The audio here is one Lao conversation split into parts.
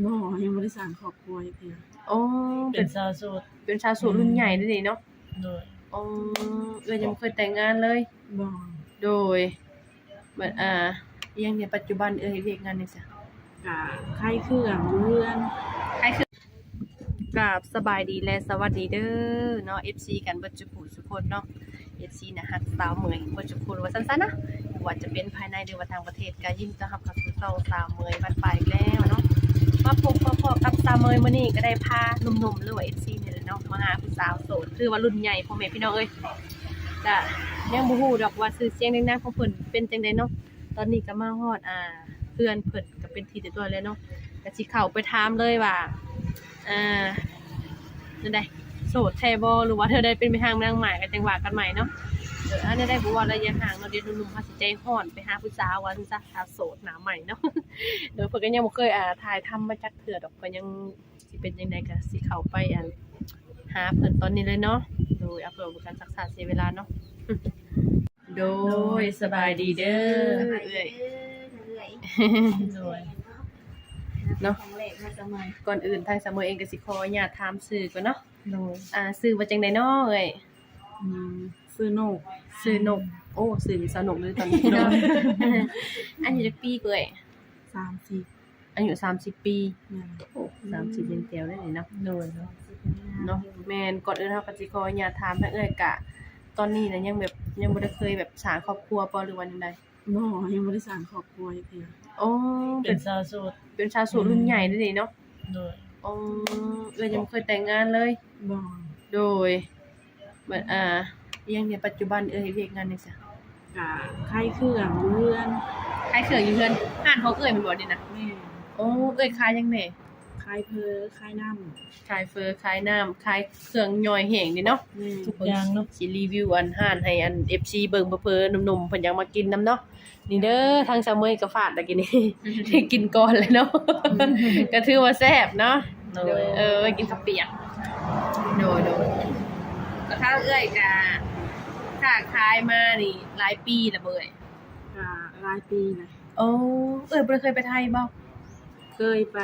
ບໍ່ ຍັງບໍ່ໄດ້ສ້າງຄອບຄົວຈັກເທື່ອ. ອໍ ເປັນ ເປັນຊາວໂສດ ເປັນຊາວໂສດ ອືມ ລຸ້ນໃຫຍ່ເດ້ນີ້ເນາະ. ໂດຍ. ອໍ ເອື້ອຍຍັງບໍ່ເຄີຍແຕ່ງງານເລີຍ? ບໍ່. ໂດຍ. ບັດ ອ່າ ອີ່ຫຍັງໃນປັດຈຸບັນເອື້ອຍເຮັດວຽກງານຫຍັງຊະ? ກະຂາຍເຄື່ອງຢູ່ເຮືອນ. ຂາຍເຄື່ອງ. ກາບສະບາຍດີ ແລະ ສະຫວັດດີເດີເນາະ ເອັຟຊີ ກັນເບິດສູ່ຜູ້ສູ່ຄົນເນາະ. ເອັຟຊີ ນະຮັກສາວເໝີຍເບິດສູ່ຄົນວ່າຊັ້ນຊະນະ, ບໍ່ວ່າຈະເປັນພາຍໃນ ຫຼືວ່າຕ່າງປະເທດ ກໍຍິນດີຕ້ອນຮັບເຂົ້າສູ່ຊ່ອງສາວເໝີຍບ້ານປາຍອີກແລ້ວເນາະ. ມາພົບມາພໍ້ກັບສາວເໝີຍມື້ນີ້ ກໍໄດ້ພາໜຸ່ມໆ ຫຼືວ່າ ເອັຟຊີ ນີ້ແຫຼະເນາະ ມາຫາຜູ້ສາວໂສດ ຖືວ່າລຸ້ນໃຫຍ່ ພໍ່ແມ່ພີ່ນ້ອງເອີຍ. ກະຍັງບໍ່ຮູ້ດອກວ່າຊື່ສຽງເດີ່ງດັງຂອງເພິ່ນເປັນຈັ່ງໃດເນາະ. ຕອນນີ້ກໍມາຮອດ ອ່າ ເຮືອນເພິ່ນກໍເປັນທີ່ຮຽບຮ້ອຍແລ້ວເນາະ, ກໍຊິເຂົ້າໄປຖາມເລີຍວ່າ ອ່າ ແນວໃດ ໂສດແທ້ບໍ່ ຫຼືວ່າແນວໃດ ເປັນແມ່ຮ້າງນາງໝ້າຍ ກໍຈັ່ງວ່າກັນໃໝ່ເນາະ. ເອີ ອັນໃດບໍ່ວ່າໄລຍະຫ່າງເນາະ, ດຽວໜຸ່ມໆເຮົາຊິໃຈຮ້ອນໄປຫາຜູ້ສາວວ່າຊັ້ນຊະ ຖ້າໂສດໜ້າໃໝ່ເນາະ. ໂດຍ ເພິ່ນກໍຍັງບໍ່ເຄີຍ ອ່າ ຖ່າຍທຳມາຈັກເທື່ອດອກ, ກໍຍັງ ຊິເປັນຈັ່ງໃດກໍຊິເຂົ້າໄປ ອັນ ຫາເພິ່ນຕອນນີ້ເລີຍເນາະ. ໂດຍ ເອົາເພື່ອບໍ່ເປັນການຊັກຊ້າເສຍເວລາເນາະ. ໂດຍ ສະບາຍດີເດີ ສະບາຍດີເອື້ອຍ ເດີເອື້ອຍ. ໂດຍ ເນາະ ຄັ້ງແລກເນາະສາວເໝີຍ. ກ່ອນອື່ນທາງສາວເໝີຍເອງກໍຊິຂໍອະນຸຍາດຖາມຊື່ກ່ອນເນາະ. ໂດຍ. ອ່າ ຊື່ວ່າຈັ່ງໃດເນາະເອື້ອຍ? ອືມ ຊື່ນົກ. ຊື່ນົກ. ໂອ້ ຊື່ສາວນົກເລີຍຕອນນີ້ເນາະ. ອາຍຸຈັກປີເອື້ອຍ? ສາມສິບ. ອາຍຸສາມສິບປີ ແມ່ນ. ໂອ້ ສາມສິບຍັງແຈວໄດ້ເລີຍເນາະ. ໂດຍ ເນາະ ແມ່ນ. ກ່ອນອື່ນເຮົາກໍຊິຂໍອະນຸຍາດຖາມທາງເອື້ອຍ ກະຕອນນີ້ນະ ຍັງແບບ ຍັງບໍ່ໄດ້ເຄີຍແບບສ້າງຄອບຄົວບໍ່ ຫຼືວ່າແນວໃດ? ບໍ່ ຍັງບໍ່ໄດ້ສ້າງຄອບຄົວຈັກເທື່ອ. ອໍ ເປັນຊາວໂສດ ເປັນຊາວໂສດລຸ້ນໃຫຍ່ເດ້ນີ້ເນາະ. ໂດຍ. ອໍ ເອື້ອຍຍັງບໍ່ເຄີຍແຕ່ງງານເລີຍ? ບໍ່. ໂດຍ. ບັດ ອ່າ ອີ່ຫຍັງໃນປັດຈຸບັນເອື້ອຍເຮັດວຽກງານຫຍັງຊະ? ກະຂາຍເຄື່ອງຢູ່ເຮືອນ. ຂາຍເຄື່ອງຢູ່ເຮືອນ. ຮ້ານຂອງເອື້ອຍແມ່ນບໍ່ນີ້ນະ? ແມ່ນ. ໂອ້ ເອື້ອຍຂາຍຫຍັງແດ່? ຂາຍເຝີ ຂາຍນ້ຳ. ຂາຍເຝີ ຂາຍນ້ຳ ຂາຍເຄື່ອງຍ່ອຍແຫ້ງນີ້ເນາະ. ແມ່ນ. ທຸກຢ່າງເນາະ. ຊິຣີວິວອັນຮ້ານໃຫ້ອັນ ເອັຟຊີ ເບິ່ງ ເຜີໆ ໜຸ່ມໆເພິ່ນຢາກມາກິນນຳເນາະ. ນີ້ເດີ ທາງສາວເໝີຍກໍຟາດແລ້ວກີ້ນີ້ ໄດ້ກິນກ່ອນແລ້ວເນາະ. ອືມ ກໍຖືວ່າແຊບເນາະ. ໂດຍ. ເອີ ໄວ້ກິນເຂົ້າປຽກ. ໂດຍ ໂດຍ. ກໍທາງເອື້ອຍກໍຄ້າຂາຍມານີ້ຫຼາຍປີແລ້ວບໍ່ເອື້ອຍ? ກໍຫຼາຍປີນະ. ໂອ້ ເອື້ອຍບໍ່ໄດ້ເຄີຍໄປໄທບໍ່? ເຄີຍໄປ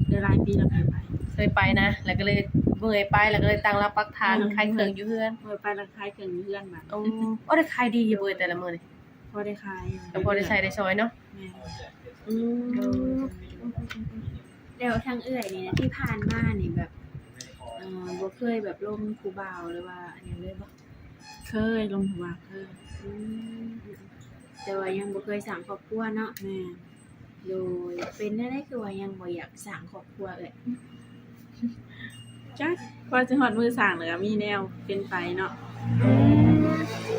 ໄດ້ຫຼາຍປີແລ້ວ ເຄີຍໄປ. ເຄີຍໄປນະ ແລ້ວກໍເລີຍ ເມື່ອຍໄປ ແລ້ວກໍເລີຍຕັ້ງຫຼັກປັກຖານ ອືມ ຂາຍເຄື່ອງຢູ່ເຮືອນ. ເມື່ອຍໄປແລ້ວຂາຍເຄື່ອງຢູ່ເຮືອນບາດ. ໂອ້ ໂອ້ ໄດ້ຂາຍດີຢູ່ບໍ່ແຕ່ລະມື້ນີ້? ພໍໄດ້ຂາຍ ກໍພໍໄດ້ໃຊ້ໄດ້ສອຍເນາະ. ແມ່ນ. ອືມ ແລ້ວທາງເອື້ອຍນີ້ນະ ທີ່ຜ່ານມານີ້ແບບ ເອີ ບໍ່ເຄີຍແບບລົມຜູ້ບ່າວ ຫຼືວ່າອັນຫຍັງເລີຍບໍ່? ເຄີຍ ລົມຜູ້ບ່າວເຄີຍ. ອືມ ແຕ່ວ່າຍັງບໍ່ເຄີຍສ້າງຄອບຄົວເນາະ. ແມ່ນ. ໂດຍ. ເປັນແນວໃດຄືວ່າຍັງບໍ່ຢາກສ້າງຄອບຄົວເອື້ອຍ? ຈັກ ກວ່າຊິຮອດມື້ສ້າງແລ້ວກໍມີແນວເປັນໄປເນາະ. ອືມ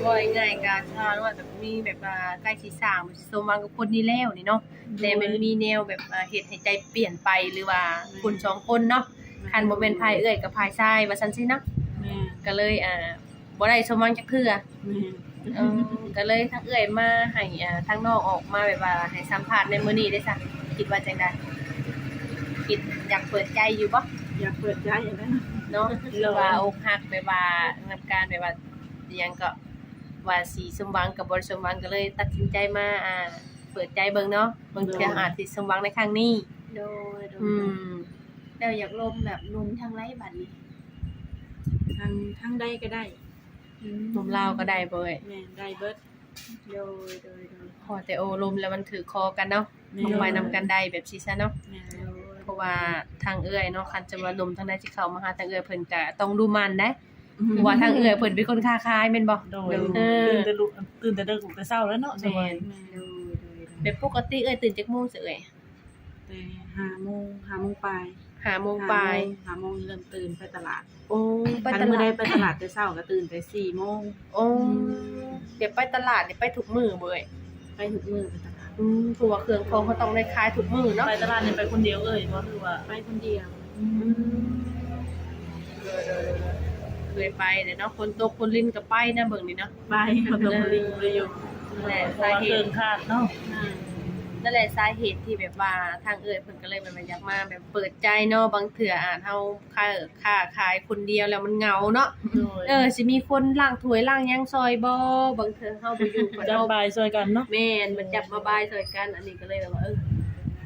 ເວົ້າງ່າຍໆ ກໍຖ້າວ່າແບບມີແບບວ່າໃກ້ຊິສ້າງ ສົມຫວັງກັບຄົນນີ້ແລ້ວນີ້ເນາະ. ໂດຍ. ແຕ່ມັນມີແນວແບບວ່າເຮັດໃຫ້ໃຈປ່ຽນໄປ ຫຼືວ່າ ແມ່ນ ຄົນສອງຄົນເນາະ. ແມ່ນ. ຄັນບໍ່ແມ່ນຝ່າຍເອື້ອຍກັບຝ່າຍຊາຍວ່າຊັ້ນຊິນະ. ແມ່ນ. ກໍເລີຍ ອ່າ ບໍ່ໄດ້ສົມຫວັງຈັກເທື່ອ. ແມ່ນ. ເອີ ກໍເລີຍທາງເອື້ອຍມາໃຫ້ ອ່າ ທາງນ້ອງອອກມາແບບວ່າໃຫ້ສຳພາດໃນມື້ນີ້ເດ້ຊະ ຄິດວ່າຈັ່ງໃດ? ຄິດຢາກເປີດໃຈຢູ່ບໍ່? ຢາກເປີດໃຈຫັ້ນແຫຼະເນາະ. ໂດຍ. ຄືວ່າອົກຫັກ ແບບວ່ານຳການແບບວ່າ ອີ່ຫຍັງເກາະ ວ່າຊິສົມຫວັງກັບບໍ່ໄດ້ສົມຫວັງ ກໍເລີຍຕັດສິນໃຈມາ ອ່າ ເປີດໃຈເບິ່ງເນາະ. ບາງເທື່ອ ໂດຍ ອາດຊິສົມຫວັງໃນຄັ້ງນີ້. ໂດຍ ໂດຍ. ອືມ ແລ້ວຢາກລົມແບບໜຸ່ມທາງໃດບັດນີ້? ທາງ ທາງໃດກໍໄດ້. ອືມ ລົມລາວກໍໄດ້ບໍ່ເອື້ອຍ? ແມ່ນ ໄດ້ເບິດ. ໂດຍ ໂດຍ ໂດຍ. ພໍແຕ່ໂອ້ລົມແລ້ວມັນຖືກຄໍກັນເນາະ. ແມ່ນ. ຕ້ອງໄປນຳກັນໄດ້ແບບຊີ້ຊະເນາະ. ແມ່ນ. ໂດຍ. ເພາະວ່າທາງເອື້ອຍເນາະ ຄັນຈະວ່າໜຸ່ມທາງໃດຊິເຂົ້າມາຫາທາງເອື້ອຍ ເພິ່ນກະຕ້ອງດຸໝັ່ນເດ້. ອືມ ເພາະວ່າທາງເອື້ອຍເພິ່ນເປັນຄົນຄ້າຂາຍແມ່ນບໍ່? ໂດຍ. ເອີ ຕື່ນແຕ່ລຸ ຕື່ນແຕ່ດຶກ ແຕ່ເຊົ້າແລ້ວເນາະ. ແມ່ນ. ໂດຍ ໂດຍ ໂດຍ. ແບບປົກກະຕິເອື້ອຍຕື່ນຈັກໂມງຊະເອື້ອຍ? ແຕ່ຫ້າໂມງ ຫ້າໂມງປາຍ. ຫ້າໂມງປາຍ. ຫ້າໂມງ ຫ້າໂມງເລີ່ມຕື່ນໄປຕະຫຼາດ. ໂອ້ ໄປຕະຫຼາດ. ຄັນມື້ໃດໄປຕະຫຼາດແຕ່ເຊົ້າກໍຕື່ນແຕ່ສີ່ໂມງ. ໂອ້ ອືມ ແບບໄປຕະຫຼາດນີ້ໄປທຸກມື້ບໍ່ເອື້ອຍ? ໄປທຸກມື້ໄປຕະຫຼາດ. ອືມ ເພາະວ່າເຄື່ອງຂອງເຮົາຕ້ອງໄດ້ຂາຍທຸກມື້ເນາະ. ໄປຕະຫຼາດນີ້ໄປຄົນດຽວເອື້ອຍບໍ່ ຫຼືວ່າ? ໄປຄົນດຽວ. ອືມ ໂດຍ ໂດຍ ໂດຍ. ເຄີຍໄປແຫຼະເນາະ ຝົນຕົກຝົນລິນກໍໄປນະ ເບິ່ງນີ້ເນາະ. ໄປ ເພາະວ່າບໍ່ໄດ້ ບໍ່ໄດ້ຢູ່ ນັ້ນແຫຼະສາເຫດ ເຄື່ອງຂາດເນາະ. ອືມ ນັ້ນແຫຼະສາເຫດທີ່ແບບວ່າທາງເອື້ອຍເພິ່ນກໍເລີຍແບບວ່າຢາກມາແບບເປີດໃຈເນາະ. ບາງເທື່ອອາດເຮົາຄ້າ ຄ້າຂາຍຄົນດຽວແລ້ວມັນເຫງົາເນາະ. ໂດຍ. ເອີ ຊິມີຄົນລ້າງຖ້ວຍລ້າງຫຍັງຊ່ອຍບໍ່? ບາງເທື່ອເຮົາບໍ່ຢູ່ກໍ ຈັບ ເຮົາ ບາຍຊ່ອຍກັນເນາະ. ແມ່ນ ມາຈັບມາບາຍຊ່ອຍກັນ. ອັນນີ້ກໍເລີຍແບບວ່າ ເອີ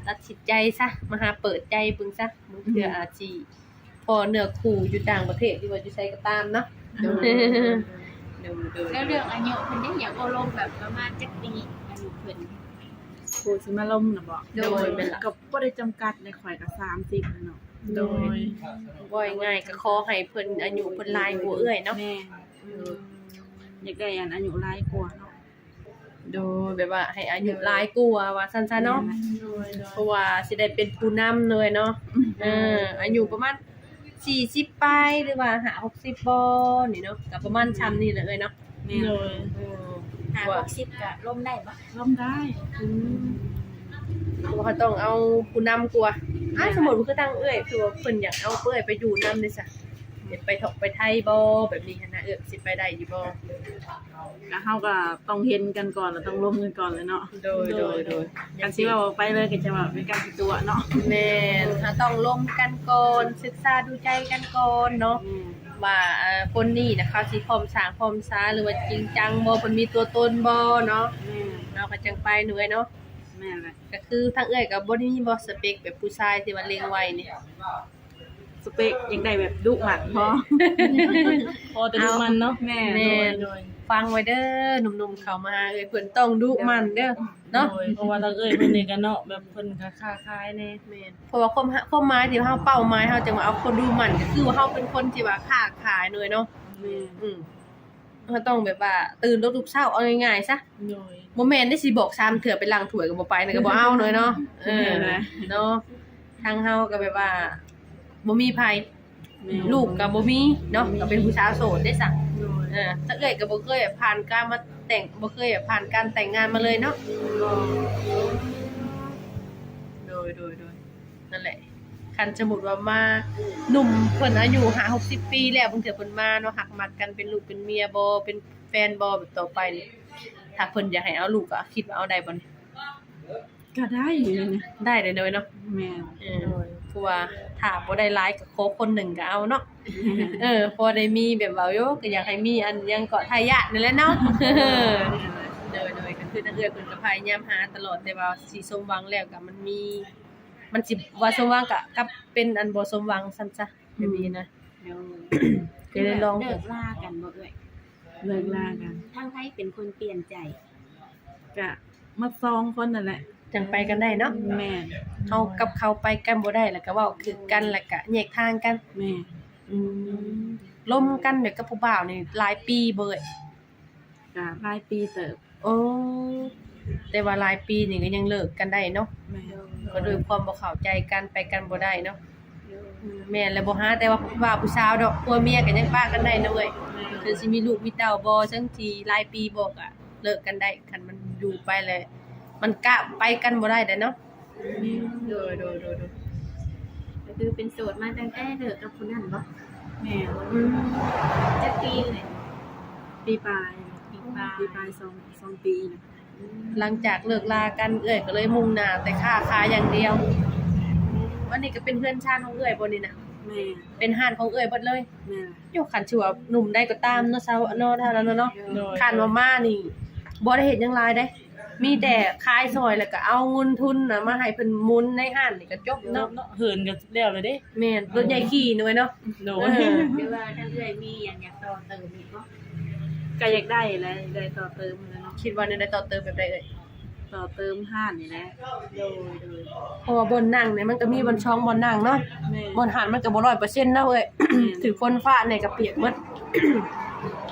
ຕັດສິນໃຈຊະ ມາຫາເປີດໃຈເບິ່ງຊະ ບາງເທື່ອອາດຊິພໍ້ເນື້ອຄູ່ຢູ່ຕ່າງປະເທດ ຫຼືວ່າຢູ່ໃສກໍຕາມເນາະ. ໂດຍ ໂດຍ ໂດຍ ແລ້ວເລື່ອງອາຍຸເພິ່ນເດ້ ຢາກໂອ້ລົມແບບປະມານຈັກປີ ອາຍຸເພິ່ນ? ຜູ້ຊິມາລົມນະບໍ? ໂດຍ ໂດຍ ແມ່ນລະ ກໍບໍ່ໄດ້ຈຳກັດເດ້ ຂ້ອຍກໍສາມສິບແລ້ວເນາະ. ໂດຍ ເວົ້າງ່າຍໆ ກໍຂໍໃຫ້ເພິ່ນອາຍຸເພິ່ນຫຼາຍກວ່າເອື້ອຍເນາະ. ແມ່ນ ອືມ ຢາກໄດ້ອັນອາຍຸຫຼາຍກວ່າເນາະ. ໂດຍ ແບບວ່າໃຫ້ອາຍຸຫຼາຍກວ່າ ວ່າຊັ້ນຊະເນາະ. ໂດຍ ໂດຍ ເພາະວ່າຊິໄດ້ເປັນຜູ້ນຳເລີຍເນາະ. ອືມ ເອີ ອາຍຸປະມານສີ່ສິບປາຍ ຫຼືວ່າຫ້າຫົກສິບບໍ່ນີ້ເນາະ ກໍປະມານຊ່ຳນີ້ແຫຼະເອື້ອຍເນາະ. ແມ່ນ ໂດຍ ເອີ ຫ້າຫົກສິບກໍລົມໄດ້ບໍ່? ລົມໄດ້. ອືມ ເພາະວ່າເຮົາຕ້ອງເອົາຜູ້ນຳກວ່າ. ແມ່ນ ອ່າ ສົມມຸດວ່າຄືທາງເອື້ອຍ ຄືວ່າເພິ່ນຢາກເອົາເອື້ອຍໄປຢູ່ນຳເດ້ຊະ ຢາກໄປເທາະໄປໄທບໍ່ ແບບນີ້ຫັ້ນນະ ເອື້ອຍຊິໄປໄດ້ຢູ່ບໍ່? ກໍເຮົາກໍຕ້ອງເຫັນກັນກ່ອນ ແລ້ວຕ້ອງລົມກັນກ່ອນແຫຼະເນາະ. ໂດຍ ໂດຍ ໂດຍ ຄັນຊິເວົ້າໄປເລີຍກໍຈະວ່າເປັນການຂີ້ຕົວະເນາະ. ແມ່ນ ເຮົາຕ້ອງລົມກັນກ່ອນ ສຶກສາດູໃຈກັນກ່ອນເນາະ. ອືມ ວ່າ ເອີ ຄົນນີ້ນະ ເຂົາຊິພ້ອມສ້າງພ້ອມສາ ຫຼືວ່າຈິງຈັງບໍ່ ເພິ່ນມີຕົວຕົນບໍ່ເນາະ. ອືມ ເຮົາກໍຈັ່ງໄປເນາະເອື້ອຍເນາະ. ແມ່ນແຫຼະ ກໍຄືທາງເອື້ອຍກໍບໍ່ໄດ້ມີບໍ່ສະເປັກແບບຜູ້ຊາຍທີ່ວ່າເລັງໄວ້ນີ້? ສະເປັກຢາກໄດ້ແບບດຸໝັ່ນພໍ ພໍແຕ່ດຸໝັ່ນເນາະ. ແມ່ນ ແມ່ນ ໂດຍ ໂດຍ ຟັງໄວ້ເດີ ໜຸ່ມໆເຂົ້າມາຫາເອື້ອຍເພິ່ນຕ້ອງດຸໝັ່ນເດີເນາະ. ໂດຍ ເພາະວ່າທາງເອື້ອຍເພິ່ນນີ້ກໍເນາະ ແບບເພິ່ນກໍຄ້າຂາຍແດ່. ແມ່ນ ເພາະວ່າຄວາມ ຄວາມໝາຍທີ່ເຮົາ ເປົ້າໝາຍເຮົາຈັ່ງວ່າເອົາຄົນດຸໝັ່ນ ກໍຄືວ່າເຮົາເປັນຄົນທີ່ວ່າຄ້າຂາຍເນາະເນາະ. ແມ່ນ ອືມ ເຮົາຕ້ອງແບບວ່າຕື່ນລຸກທຸກເຊົ້າ ເອົາງ່າຍໆຊະ. ໂດຍ ບໍ່ແມ່ນໄດ້ຊິບອກສາມເທື່ອໄປລ້າງຖ້ວຍກໍບໍ່ໄປ ນັ້ນກໍບໍ່ເອົາເນາະ. ເນາະ ເອີ ແມ່ນແຫຼະ ເນາະ ທາງເຮົາກໍແບບວ່າບໍ່ມີໃຜ. ແມ່ນ ລູກກໍບໍ່ມີເນາະ ກໍເປັນຜູ້ສາວໂສດເດ້ຊະ. ໂດຍ ເອີ ທາງເອື້ອຍກໍບໍ່ເຄີຍຜ່ານການມາແຕ່ງ ບໍ່ເຄີຍຜ່ານການແຕ່ງງານມາເລີຍເນາະ. ໂດຍ ໂດຍ ໂດຍ ນັ້ນແຫຼະ ຄັນສົມມຸດວ່າມາ ໜຸ່ມເພິ່ນອາຍຸຫ້າຫົກສິບປີແລ້ວ ບາງເທື່ອເພິ່ນມາເນາະ ຮັກມັກກັນເປັນລູກເປັນເມຍບໍ່ ເປັນແຟນບໍ່ ແບບຕໍ່ໄປນີ້ ຖ້າເພິ່ນຢາກໃຫ້ເອົາລູກ ກໍຄິດວ່າເອົາໄດ້ບໍ່ນີ້? ກໍໄດ້ຢູ່ນະ ໄດ້ເດ້ເນາະ. ແມ່ນ ເອີ ໂດຍ ເພາະວ່າຖ້າບໍ່ໄດ້ຫຼາຍກໍຂໍຄົນໜຶ່ງກໍເອົາເນາະ. ເອີ ພໍໄດ້ມີແບບວ່າ ໂອ້ ກໍຢາກໃຫ້ມີອັນຫຍັງເກາະ ທາຍາດນັ້ນແຫຼະເນາະ. ໂດຍ ໂດຍ ກໍຄືທາງເອື້ອຍເພິ່ນກໍພະຍາຍາມຫາຕະຫຼອດ ແຕ່ວ່າຊິສົມຫວັງແລ້ວກໍມັນມີ ມັນຊິວ່າສົມຫວັງກໍກັບເປັນອັນບໍ່ສົມຫວັງຊັ້ນຊະ ແບບນີ້ນະ. ໂດຍ ກໍເລີຍລອງ ເລີກລາກັນບໍ່ເອື້ອຍ? ເລີກລາກັນ ທາງໃຜເປັນຄົນປ່ຽນໃຈ? ກະໝົດສອງຄົນນັ້ນແຫຼະ ຈັ່ງໄປກັນໄດ້ເນາະ. ແມ່ນ ເຮົາກັບເຂົາໄປກັນບໍ່ໄດ້ ແລ້ວກະເວົ້າຖືກກັນ ແລ້ວກະແຍກທາງກັນ. ແມ່ນ ອືມ ລົມກັນແບບກັບຜູ້ບ່າວນີ້ຫຼາຍປີບໍ່ເອື້ອຍ? ກະຫຼາຍປີເຕີບ. ໂອ້ ແຕ່ວ່າຫຼາຍປີນີ້ກໍຍັງເລີກກັນໄດ້ເນາະ. ແມ່ນ ກໍດ້ວຍຄວາມບໍ່ເຂົ້າໃຈກັນ ໄປກັນບໍ່ໄດ້ເນາະ. ແມ່ນແຫຼະ ບໍ່ຫາແຕ່ວ່າຜູ້ບ່າວຜູ້ສາວດອກ ຜົວເມຍກໍຍັງປະກັນໄດ້ເນາະເອີຍ. ແມ່ນ ເຖິງຊິມີລູກມີເຕົ້າບໍ່ ເຖິງຊິຫຼາຍປີບໍ່ ກໍເລີກກັນໄດ້ ຄັນມັນຢູ່ໄປແລ້ວ ມັນກະໄປກັນບໍ່ໄດ້ແຫຼະເນາະ. ແມ່ນ ໂດຍ ໂດຍ ໂດຍ ໂດຍ ກໍຄືເປັນໂສດມາຕັ້ງແຕ່ເລີກກັບຜູ້ນັ້ນບໍ່? ແມ່ນ ອືມ ຈັກປີແລ້ວ? ປີປາຍ ປີປາຍ ປີປາຍ ສອງ ສອງປີນະ. ຫຼັງຈາກເລີກລາກັນ ເອື້ອຍກໍເລີຍມຸ່ງໜ້າແຕ່ຄ້າຂາຍຢ່າງດຽວ. ອັນນີ້ກໍເປັນເຮືອນຊານຂອງເອື້ອຍບໍ່ນີ້ນະ? ແມ່ນ ເປັນຮ້ານຂອງເອື້ອຍເບິດເລີຍ. ແມ່ນ ໂຍ ຄັນຊິວ່າໜຸ່ມໃດກໍຕາມເນາະ ຊາວເນາະ ເທົ່ານັ້ນເນາະ. ໂດຍ ຄັນວ່າມານີ້ບໍ່ໄດ້ເຮັດຫຍັງຫຼາຍເດ້ ມີແຕ່ຂາຍຊ່ອຍ ແລ້ວກໍເອົາເງິນທຶນນະມາໃຫ້ເພິ່ນໝູນໃນຮ້ານນີ້ກໍຈົບເນາະ. ເນາະ ເຮືອນກໍແລ້ວແລ້ວເດ້. ແມ່ນ ລົດໃຫຍ່ຂີ່ໜ່ອຍເນາະ. ໂດຍ ເອີ ຫຼືວ່າທາງເອື້ອຍມີຫຍັງຢາກຕໍ່ເຕີມອີກບໍ່? ກໍຢາກໄດ້ແຫຼະ ຢາກໄດ້ຕໍ່ເຕີມຫັ້ນແຫຼະເນາະ. ຄິດວ່າແນວໃດຕໍ່ເຕີມແບບໃດເອີຍ? ຕໍ່ເຕີມຮ້ານນີ້ແຫຼະ. ໂດຍ ໂດຍ ເພາະວ່າບ່ອນນັ່ງນີ້ມັນກໍມີບ່ອນຊ່ອງບ່ອນນັ່ງເນາະ. ແມ່ນ ບ່ອນຫັ້ນມັນກໍບໍ່ຮ້ອຍເປີເຊັນເນາະເອີຍ. ແມ່ນ ຖືກຝົນຟ້າແດ່ກໍປຽກເບິດ.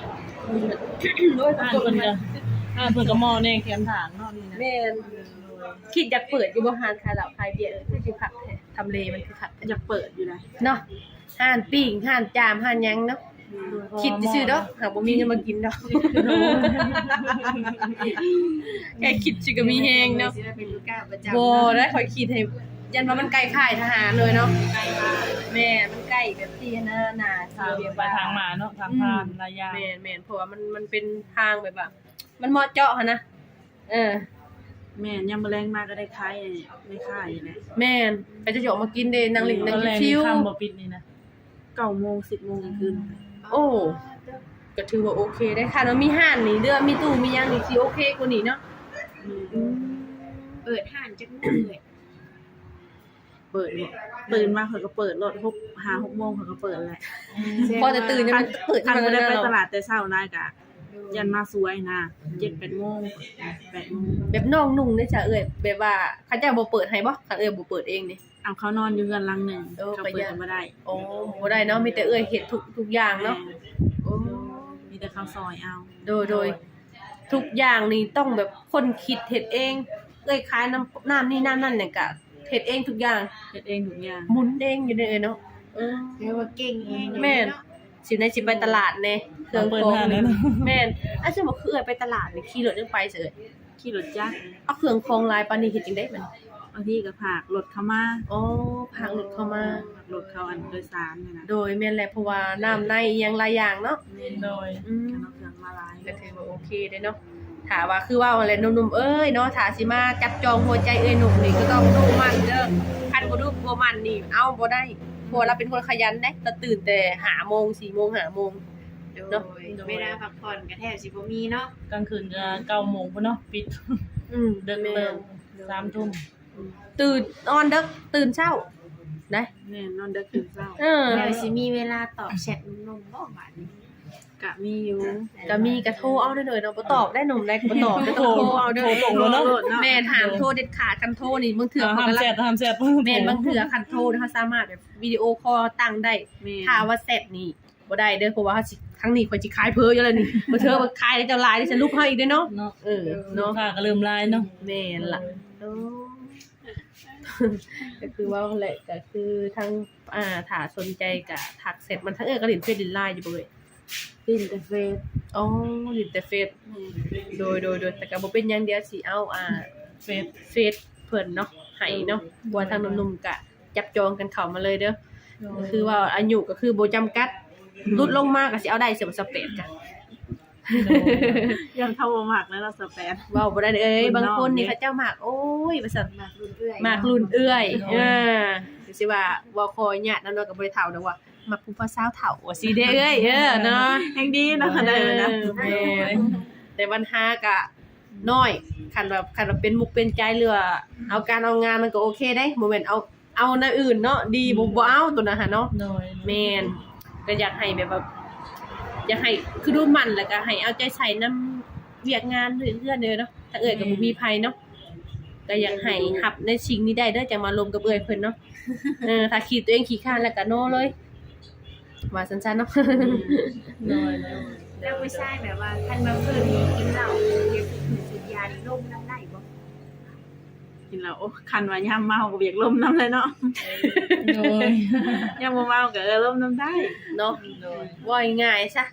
ໂດຍ ຮ້ານເພິ່ນກໍ ຮ້ານເພິ່ນກໍເໝາະແດ່ແຄມທາງເນາະນີ້ນະ. ແມ່ນ ໂດຍ ຄິດຢາກເປີດຢູ່ບໍ່ ຮ້ານຂາຍເຫຼົ້າຂາຍເບຍເອີຍ? ຄືຊິຄັກແທ້ ທຳເລມັນຄືຄັກແທ້. ຢາກເປີດຢູ່ນະ ເນາະ ຮ້ານປີ້ງ ຮ້ານຈາມ ຮ້ານຫຍັງເນາະ. ອືມ ຄິດຊື່ໆດອກ ຫາບໍ່ມີເງິນມາກິນດອກ. ແຄ່ຄິດຊື່ກໍມີແຮງເນາະ. ຊິໄດ້ເປັນລູກຄ້າປະຈຳ. ບໍ່ໄດ້ ຂ້ອຍຄິດໃຫ້ ຢ້ານວ່າມັນໃກ້ຄ້າຍທະຫານເລີຍເນາະ. ໃກ້ບ້ານ ແມ່ນ ມັນໃກ້ແບບທີ່ໜ້າ ໜ້າ ທາງໄປທາງມາເນາະ ທາງຜ່ານ ອືມ ຫຼາຍຢ່າງ. ແມ່ນໆ ເພາະວ່າມັນ ມັນເປັນທາງແບບວ່າ ມັນເໝາະເຈາະຫັ້ນນະ. ເອີ ແມ່ນ ຍາມມື້ແລງມາກໍໄດ້ຂາຍ ໄດ້ຂາຍແຫຼະ. ແມ່ນ ເຂົາເຈົ້າຊິອອກມາກິນເດ້ ນັ່ງຫຼິ້ນນັ່ງຊິວ. ຕອນແລງຄ່ຳບໍ່ປິດນີ້ນະ? ເກົ້າໂມງ ສິບໂມງຄືນ. ໂອ້ ກໍຖືວ່າໂອເຄເດ້ ຄັນວ່າມີຮ້ານນີ້ ຫຼືວ່າມີຕູ້ມີຫຍັງນີ້ ຊິໂອເຄກວ່ານີ້ເນາະ. ອືມ ອືມ ເປີດຮ້ານຈັກໂມງເອີຍ? ເປີດບໍ່? ຕື່ນມາຂ້ອຍກໍເປີດໂລດ ຫົກ ຫ້າຫົກໂມງຂ້ອຍກໍເປີດແຫຼະ. ພໍແຕ່ຕື່ນຍັງເປີດ. ຄັນບໍ່ໄດ້ໄປຕະຫຼາດແຕ່ເຊົ້ານາ ກະຢ້ານມາສວຍນາ ເຈັດແປດໂມງ ແປດໂມງ. ແບບນ້ອງນຸ່ງເດ້ຊະເອື້ອຍ ແບບວ່າເຂົາເຈົ້າບໍ່ເປີດໃຫ້ບໍ່? ຄັນເອື້ອຍບໍ່ເປີດເອງນີ້. ເອົາ ເຂົານອນຢູ່ເຮືອນຫຼັງໜຶ່ງ ເອີ ເຂົາເປີດບໍ່ໄດ້. ໂອ້ ບໍ່ໄດ້ເນາະ ມີແຕ່ເອື້ອຍເຮັດທຸກ ທຸກຢ່າງເນາະ. ແມ່ນ. ໂອ້ ມີແຕ່ເຂົາຊ່ອຍເອົາ. ໂດຍ ໂດຍ ທຸກຢ່າງນີ້ຕ້ອງແບບຄົນຄິດເຮັດເອງ. ເອື້ອຍຂາຍນ້ຳ ນ້ຳນີ້ນ້ຳນັ້ນຫຍັງກະເຮັດເອງທຸກຢ່າງ ເຮັດເອງທຸກຢ່າງ ໝູນເອງຢູ່ເດ້ເນາະ. ເອີ ແປວ່າເກັ່ງແຮງ. ແມ່ນ. ຊິໄດ້ຊິໄປຕະຫຼາດແດ່ ເຄື່ອງຂອງ. ແມ່ນ. ອາ ສົມມຸດຄືເອື້ອຍໄປຕະຫຼາດນີ້ ຂີ່ລົດຍັງໄປເຊີຍ? ຂີ່ລົດຈັກ. ເອົາ ເຄື່ອງຂອງຫຼາຍປານນີ້ເຮັດຈັ່ງໃດບັດນີ້? ບາງທີກໍພາກລົດເຂົາມາ. ອໍ ພາກລົດເຂົາມາ. ພາກລົດເຂົາ ອັນໂດຍສານນີ້ນະ. ໂດຍ ແມ່ນແຫຼະ ເພາະວ່ານ້ຳໃນອີ່ຫຍັງຫຼາຍຢ່າງເນາະ. ແມ່ນ. ໂດຍ. ອືມ ຄັນເອົາເຄື່ອງມາຫຼາຍ ກໍຖືວ່າໂອເຄເດ້ເນາະ. ຖ້າວ່າຄືເວົ້າຫັ້ນແຫຼະ ໜຸ່ມໆເອີຍເນາະ ຖ້າຊິມາຈັບຈອງຫົວໃຈເອື້ອຍນຸ່ງນີ້ ກໍຕ້ອງດຸໝັ່ນເດີ. ຄັນບໍ່ດຸບໍ່ໝັ່ນນີ້ເອົາບໍ່ໄດ້ ເພາະວ່າລາວເປັນຄົນຂະຫຍັນເດ້ ລາວຕື່ນແຕ່ຫ້າໂມງ ສີ່ໂມງ ຫ້າໂມງ. ໂດຍ ເນາະ. ເວລາພັກຜ່ອນກໍແທບຊິບໍ່ມີເນາະ. ກາງຄືນກໍເກົ້າໂມງພຸ້ນເນາະ ປິດ. ອືມ ເດິກເລີຍ ແມ່ນ ສາມທຸ່ມ. ອືມ ຕື່ນ ນອນເດິກຕື່ນເຊົ້າໄດ໋. ແມ່ນ ນອນເດິກຕື່ນເຊົ້າ. ເອີ ແລ້ວຊິມີເວລາຕອບແຊັດໜຸ່ມໆບໍ່ບາດນີ້? ກະມີຢູ່. ກະມີ ກະໂທເອົາເດີເນາະ. ບໍ່ຕອບໄດ້ໜຸ່ມໃດ ບໍ່ຕອບໄດ້ ຕ້ອງໂທເອົາເດີ. ໂທຕົງເນາະ. ແມ່ນ ຫ້າມໂທເດັດຂາດ. ຄັນໂທນີ້ບາງເທື່ອເຂົາກໍ ຫ້າມແຊັດ ຫ້າມແຊັດ. ແມ່ນ ບາງເທື່ອຄັນໂທນີ້ເຮົາສາມາດແບບວິດີໂອຄໍຕັ້ງໄດ້. ແມ່ນ. ຖ້າວ່າແຊັດນີ້ ບໍ່ໄດ້ເດີ ເພາະວ່າເຮົາຊິ ທາງນີ້ຂ້ອຍຊິຂາຍເຜີຢູ່ແລ້ວນີ້. ບໍ່ເທີວ່າຂາຍໃຫ້ເຈົ້າຫຼາຍ ຊິຫຼຸບເຮົາອີກເດ້ເນາະ. ເນາະ. ເອີ ເນາະ ລູກຄ້າກໍເລີ່ມຫຼາຍເນາະ. ແມ່ນລະ. ໂອ້ ກໍຄືເວົ້າຫັ້ນແຫຼະ ກໍຄືທາງ ອ່າ ຖ້າສົນໃຈກໍທັກແຊັດມາ. ທາງເອື້ອຍກໍຫຼິ້ນເຟສຫຼິ້ນໄລນ໌ຢູ່ບໍ່ເອື້ອຍ? ຫຼິ້ນແຕ່ເຟສ. ອໍ ຫຼິ້ນແຕ່ເຟສ. ແມ່ນ. ໂດຍ ໂດຍ ໂດຍ ແຕ່ກໍບໍ່ເປັນຫຍັງ ດຽວຊິເອົາ ອ່າ ເຟສ ເຟສເພິ່ນເນາະ ໃຫ້ເນາະ. ໂດຍ. ເພາະວ່າທາງໜຸ່ມໆກໍ ຈັບຈອງກັນເຂົ້າມາເລີຍເດີ. ໂດຍ. ຄືວ່າອາຍຸກໍຄືບໍ່ຈຳກັດ. ອືມ. ຫຼຸດລົງມາກໍຊິເອົາໄດ້ ຊາວແປດກະ. ໂດຍ. ຢ້ານເຂົາບໍ່ມັກແລ້ວເນາະ ຊາວແປດ. ເວົ້າບໍ່ໄດ້ເອີຍ. ບາງຄົນນີ້ເຂົາເຈົ້າມັກ ໂອ້ຍ ວ່າຊັ້ນ ມັກລຸ້ນເອື້ອຍ ມັກລຸ້ນເອື້ອຍ. ໂດຍ. ເອີ ຊິວ່າເວົ້າຂໍອະນຸຍາດນຳເນາະ ກໍບໍ່ໄດ້ເຖົ້າດອກ ວ່າມັກຜູ້ບ່າວສາວເຖົ້າວ່າຊີ້ເດ້ເອື້ອຍ. ເອີ ເນາະ ແຮງດີເນາະ. ເອີ ໄດ້ແລ້ວນະ. ແມ່ນ. ແຕ່ບັນຫາກະ ນ້ອຍ. ຄັນວ່າ ຄັນວ່າເປັນມຸກເປັນໃຈ ຫຼືວ່າເອົາການເອົາງານ ມັນກໍໂອເຄເດ້. ບໍ່ແມ່ນເອົາ ເອົາແນວອື່ນເນາະ ດີ ອືມ ບໍ່ ບໍ່ເອົາໂຕນັ້ນຫັ້ນເນາະ. ໂດຍ. ແມ່ນ. ກໍຢາກໃຫ້ແບບວ່າ ຢາກໃຫ້ຄືດຸໝັ່ນ ແລ້ວກໍໃຫ້ເອົາໃຈໃສ່ນຳວຽກງານເຮືອນເດີເນາະ. ທາງເອື້ອຍກໍບໍ່ມີໃຜເນາະ. ກໍຢາກໃຫ້ຮັບໃນສິ່ງນີ້ໄດ້ເດີ ຈັ່ງມາລົມກັບເອື້ອຍເພິ່ນເນາະ. ເອີ ຖ້າຄິດຕົວເອງຂີ້ຄ້ານ ແລ້ວກໍໂນເລີຍ. ວ່າຊັ້ນໆເນາະ. ໂດຍ ໂດຍ. ແລ້ວຜູ້ຊາຍແບບວ່າ ຄັນວ່າເພິ່ນນີ້ກິນເຫຼົ້າ ເຮັດສູບຢານີ້ລົມນຳໄດ້ບໍ່? ກິນເຫຼົ້າ ໂອ້ ຄັນວ່າຍາມເມົາກໍບໍ່ຢາກລົມນຳແຫຼະເນາະ. ໂດຍ. ຍາມບໍ່ເມົາກໍ ເອີ ລົມນຳໄດ້ເນາະ. ໂດຍ. ເວົ້າງ່າຍໆຊະ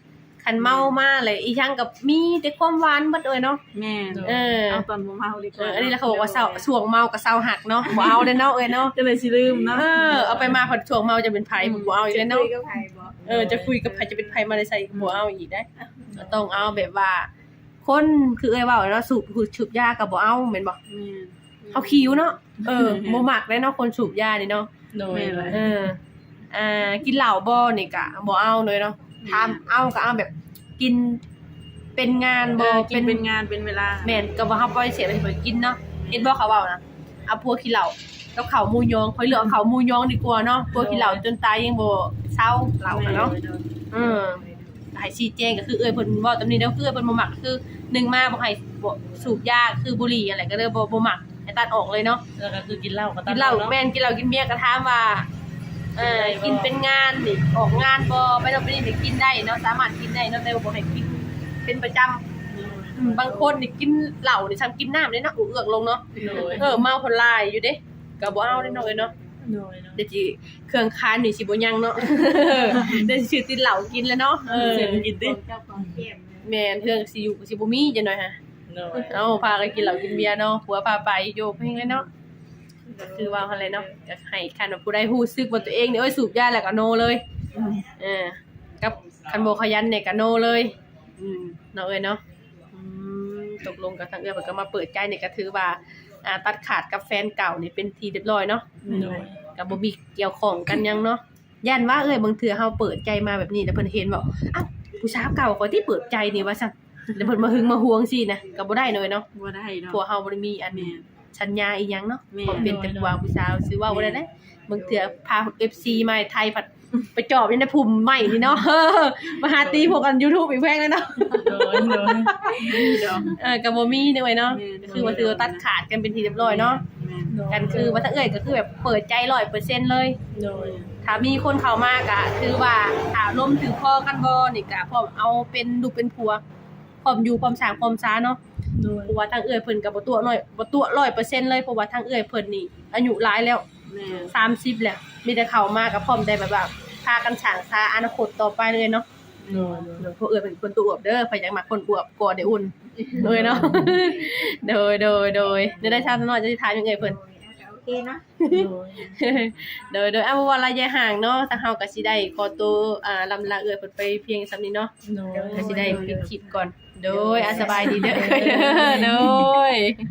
ຄັນເມົາມາແລ້ວ ອີ່ຫຍັງກໍມີແຕ່ຄວາມຫວານເບິດເອີຍເນາະ. ແມ່ນ. ເອີ ເອົາຕອນບໍ່ເມົາດີກວ່າ. ເອີ ອັນນີ້ລະເຂົາບອກວ່າເຊົາ ຊ່ວງເມົາກໍເຊົາຮັກເນາະ ບໍ່ເອົາເດ້ເນາະເອີຍເນາະ. ຈັ່ງໃດຊິລືມເນາະ. ເອີ ເອົາໄປມາພັດຊ່ວງເມົາຈະເປັນໃຜ ອືມ ບໍ່ເອົາອີກແລ້ວເນາະ. ຈະຄຸຍກັບໃຜ ເອີ ຈະຄຸຍກັບໃຜ ຈະເປັນໃຜມາແຕ່ໃສ ອືມ ບໍ່ເອົາອີກເດ້. ກໍຕ້ອງເອົາແບບວ່າ ຄົນຄືເອື້ອຍເວົ້າເນາະ ສູບ ສູບຢາກໍບໍ່ເອົາແມ່ນບໍ່? ແມ່ນ. ເຮົາຂີວເນາະ. ເອີ ບໍ່ມັກເດ້ເນາະ ຄົນສູບຢານີ້ເນາະ. ໂດຍ. ແມ່ນ. ເອີ ອ່າ ກິນເຫຼົ້າບໍ່ນີ້ກະບໍ່ເອົາເລີຍເນາະ. ແມ່ນ. ຖາມເອົາກະເອົາແບບກິນເປັນງານບໍ່? ເອີ ກິນເປັນງານເປັນເວລາ. ແມ່ນ. ກໍວ່າເຮົາປະຕິເສດໃຫ້ເພິ່ນກິນເນາະ. ແມ່ນ. ເຫັນບໍ່ເຂົາເວົ້ານະ ເອົາຜົວຂີ້ເຫຼົ້າກັບເຂົ້າໝູຍອງ ຂ້ອຍເລືອກເອົາເຂົ້າໝູຍອງດີກວ່າເນາະ. ຜົວຂີ້ເຫຼົ້າ ໂດຍ ຈົນຕາຍຍັງບໍ່ເຊົາເຫຼົ້າຫັ້ນເນາະ. ແມ່ນ. ເອີ ໃຫ້ຊີ້ແຈງກໍຄືເອື້ອຍເພິ່ນເວົ້າຕາມນີ້ເດີ ຄືເອື້ອຍເພິ່ນບໍ່ມັກ ຄືໜຶ່ງມາບໍ່ໃຫ້ ບໍ່ ສູບຢາ ຄືບຸຫຼີ່ຫັ້ນແຫຼະ ກໍເລີຍບໍ່ ບໍ່ມັກ ໃຫ້ຕັດອອກເລີຍເນາະ. ແລ້ວກໍຄືກິນເຫຼົ້າກໍຕັດອອກເນາະ. ກິນເຫຼົ້າ ແມ່ນ ກິນເຫຼົ້າກິນເບຍກໍຖາມວ່າ ເອີ ກິນເປັນງານນີ້ ອອກງານບໍ່ ໄປນັ້ນໄປນີ້ນີ້ກິນໄດ້ເນາະ ສາມາດກິນໄດ້ເນາະ ແຕ່ວ່າບໍ່ໃຫ້ກິນເປັນປະຈຳ. ອືມ ບາງຄົນນີ້ກິນເຫຼົ້ານີ້ຊ່ຳກິນນ້ຳເດ້ເນາະ ອຸເອືອກລົງເນາະ. ໂດຍ. ເອີ ເມົາເພິ່ນຫຼາຍຢູ່ເດ້ ກໍບໍ່ເອົາເດ້ເນາະ ເອີຍເນາະ. ໂດຍ. ດຽວຊິ ເຄື່ອງຄານນີ້ຊິບໍ່ຍັງເນາະ ດຽວຊິຊື້ຕິດເຫຼົ້າກິນແລ້ວເນາະ. ເອີ ຊື້ກິນຕິ ແມ່ນ ເຮືອນຊິຢູ່ກໍຊິບໍ່ມີຈັກໜ່ອຍຫະ. ໂດຍ. ເອົາ ພາກັນກິນເຫຼົ້າກິນເບຍເນາະ ຜົວພາໄປຢູ່ເພິ່ນແຫຼະເນາະ. ກໍຄືວ່າຫັ້ນແຫຼະເນາະ ກໍໃຫ້ ຄັນວ່າຜູ້ໃດຮູ້ສຶກວ່າຕົວເອງນີ້ ໂອ້ຍ ສູບຢາແລ້ວກໍໂນເລີຍ. ອືມ ເອີ ກັບຄັນບໍ່ຂະຫຍັນນີ້ກໍໂນເລີຍ. ອືມ ເນາະເອີຍເນາະ. ອືມ ຕົກລົງກັບທາງເອື້ອຍເພິ່ນກໍມາເປີດໃຈນີ້ ກໍຖືວ່າ ອ່າ ຕັດຂາດກັບແຟນເກົ່ານີ້ເປັນທີ່ຮຽບຮ້ອຍເນາະ. ໂດຍ. ກໍບໍ່ມີກ່ຽວຂ້ອງກັນຫຍັງເນາະ. ຢ້ານວ່າເອື້ອຍ ບາງເທື່ອເຮົາເປີດໃຈມາແບບນີ້ແລ້ວເພິ່ນເຫັນວ່າ ອ້າວ ຜູ້ສາວເກົ່າຂ້ອຍຕິເປີດໃຈນີ້ວ່າຊັ້ນ ແລ້ວເພິ່ນມາຫຶງມາຫວງຊີ້ນະ ກໍບໍ່ໄດ້ເນາະເອີຍເນາະ. ບໍ່ໄດ້ເນາະ ເພາະວ່າເຮົາບໍ່ໄດ້ມີອັນ ແມ່ນ ສັນຍາອີ່ຫຍັງເນາະ ແມ່ນ ຄວາມເປັນແຕ່ຜົວຜູ້ສາວ ຊື່ເວົ້າບໍ່ໄດ້ເດ້. ບາງເທື່ອພາເອັຟຊີມາໃຫ້ໄທ ພັດໄປຈອບຢູ່ໃນພຸ່ມໄມ້ນີ້ເນາະ ມາຫາຕີພວກອັນຢູທູບອີກແພງແລ້ວເນາະ. ໂດຍ ໂດຍ ບໍ່ມີດອກ ເອີ ກໍບໍ່ມີເດ້ເອື້ອຍເນາະ. ແມ່ນ ຄືວ່າຖືວ່າຕັດຂາດກັນເປັນທີ່ຮຽບຮ້ອຍເນາະ. ແມ່ນ ໂດຍ ກໍຄືວ່າທາງເອື້ອຍກໍຄືແບບເປີດໃຈຮ້ອຍເປີເຊັນເລີຍ. ໂດຍ ຖ້າມີຄົນເຂົ້າມາກໍຖືວ່າຖ້າລົມຖືກຄໍກັນບໍ່ນີ້ ກໍພ້ອມເອົາເປັນລູກເປັນຜົວ ພ້ອມຢູ່ພ້ອມສ້າງພ້ອມສາເນາະ. ໂດຍ ເພາະວ່າທາງເອື້ອຍເພິ່ນກໍບໍ່ຕົວະຮ້ອຍ ບໍ່ຕົວະຮ້ອຍເປີເຊັນເລີຍ ເພາະວ່າທາງເອື້ອຍເພິ່ນນີ້ອາຍຸຫຼາຍແລ້ວ. ແມ່ນ ສາມສິບແລ້ວ ມີແຕ່ເຂົ້າມາກໍພ້ອມແຕ່ແບບວ່າພາກັນສ້າງສາອະນາຄົດຕໍ່ໄປເລີຍເນາະ. ໂດຍ ໂດຍ ໂດຍ ເພາະເອື້ອຍເພິ່ນ ເພິ່ນຕົວະອວບເດີ ໃຜຢາກມັກຄົນອວບກໍໄດ້ອຸ່ນເອີຍເນາະ. ໂດຍ ໂດຍ ໂດຍ ແນວໃດຊາວນ້ອຍຈະຊິຖາມຫຍັງເອື້ອຍເພິ່ນ? ໂອເຄເນາະ. ໂດຍ ໂດຍ ໂດຍ ເອົາ ບໍ່ວ່າລະຍະຫ່າງເນາະ ທາງເຮົາກໍຊິໄດ້ຂໍໂຕ ອ່າ ລຳລາເອື້ອຍເພິ່ນໄປພຽງສ່ຳນີ້ເນາະ. ໂດຍ ກໍຊິໄດ້ປິດຄລິບກ່ອນ. ໂດຍ ໂດຍ ອາ ສະບາຍດີເດີ ໂດຍ.